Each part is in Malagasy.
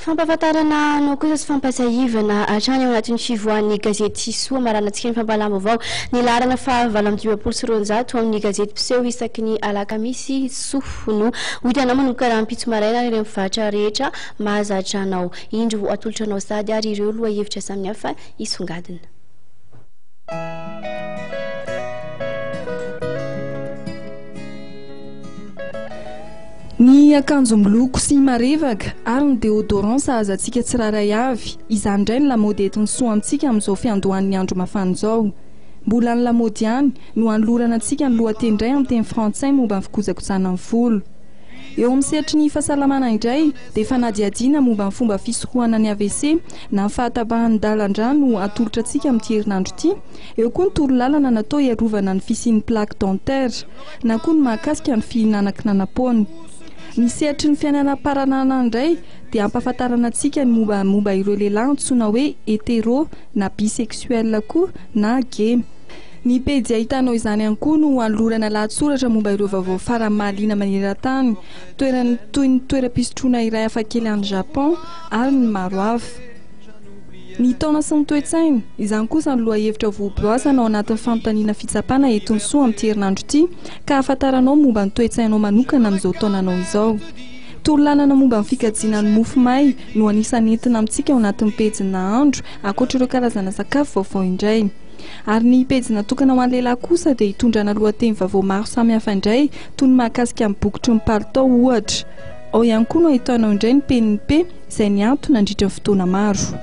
Fampahafantarana anao kosa sy fampahatsiahivana hatrany ao anatin'ny fivoahan'ny gazety Soa amaranantsika ny fampahalam-baovao ny laharana faha 258 amin'ny gazety mpiseho isaky ny alakamisy Soa no ho hitanao manomboka rahampitso maraina any ireo mpivarotra rehetra mahazatra anao. Indro atolotra anao sahady ary ireo lohahevitra samihafa hisongadina. Ny akanjo miloko sy marevaka ary ny déodorant sahaza antsika tsirairay avy, izany indray ny lamaody entin'ny soa amintsika amin'izao fiandohan'ny andro mafana izao. Mbola ny lamaody ihany no hanolorana antsika ny lohateny indray amin'ny teny frantsay momba ny fikojakojana ny volo. Eo amin'ny sehatry ny fahasalamana indray dia fanadihadiana momba ny fomba fisorohana ny AVC na ny fahatapahan'ny dalan-drà no atolotra antsika amin'ity herinandro ity. Eo koa ny torolalana natao hiarovana ny fisian'ny plaque dentaire. na koa ny mahakasika ny fihinanankinanam-poana. Ny sehatry ny fiainana am-paranana indray dia ampahafantarana antsika ny momba momba ireo lehilahy antsoina hoe hétéro na bisexuel koa na gay. Ny pejy ahitanao izany ihany koa no anolorana lahatsoratra momba ireo vaovao farany mahaliana maneran-tany, toerana toy ny toeram-pisotroana iray hafakely any Japon ary ny maro hafa. Ny taona sy ny toe-tsaina, izany kosa no lohahevitra voaboasana ao anatin'ny fanontaniana fitsapana eto ny soa amin'ity herinandro ity ka ahafantaranao momba ny toe-tsainao manokana amin'izao taonanao izao. Torolalana momba ny fikajiana ny mofo may no anisan'ny entina amintsika ao anatin'ny pejy nahandro ankoatra ireo karazana sakafo vaovao indray. Ary ny pejy natokana ho an'ny lehilahy kosa dia hitondrana lohateny vaovao maro samihafa indray toy ny mahakasika ny bokotry ny palitao ohatra. Ao ihany koa no ahitanao indray ny penin'ny P izay niato nandritra ny fotoana maro.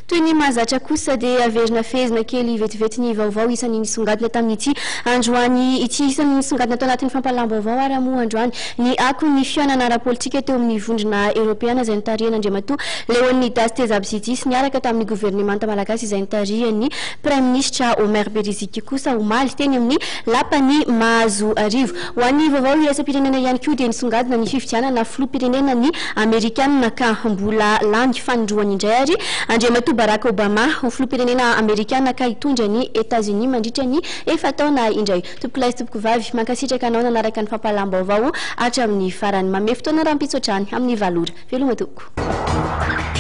Toy ny mahazatra kosa dia averina fehezina kely vetivety ny vaovao isan'ny nisongadina tamin'ity androany ity. Isan'ny nisongadina tao anatin'ny fampahalalam-baovao ary moa androany ny akon'ny fihaonana ara-politika teo amin'ny vondrona eoropeana izay notarihan'Andriamatoa Leonidas Tezabzidis niaraka tamin'ny governemanta malagasy izay notarihan'ny Praiminisitra Omer Beriziky kosa omaly teny amin'ny Lapan'i Mahazoarivo. Ho an'ny vaovao iraisam-pirenena ihany koa dia nisongadina ny fifidianana filoham-pirenena ny Amerikanina ka mbola lany fanindroany indray ary Andriamatoa Barack Obama ho filoham-pirenena Amerikana ka hitondra ny Etazonia mandritra ny efa-taona indray. Tompokolahy sy tompokovavy, mankasitraka anao nanaraka ny fampahalalam-baovao hatramin'ny farany. Mamehy fotoana rahampitso hatrany amin'ny valo ora. Veloma tompoko.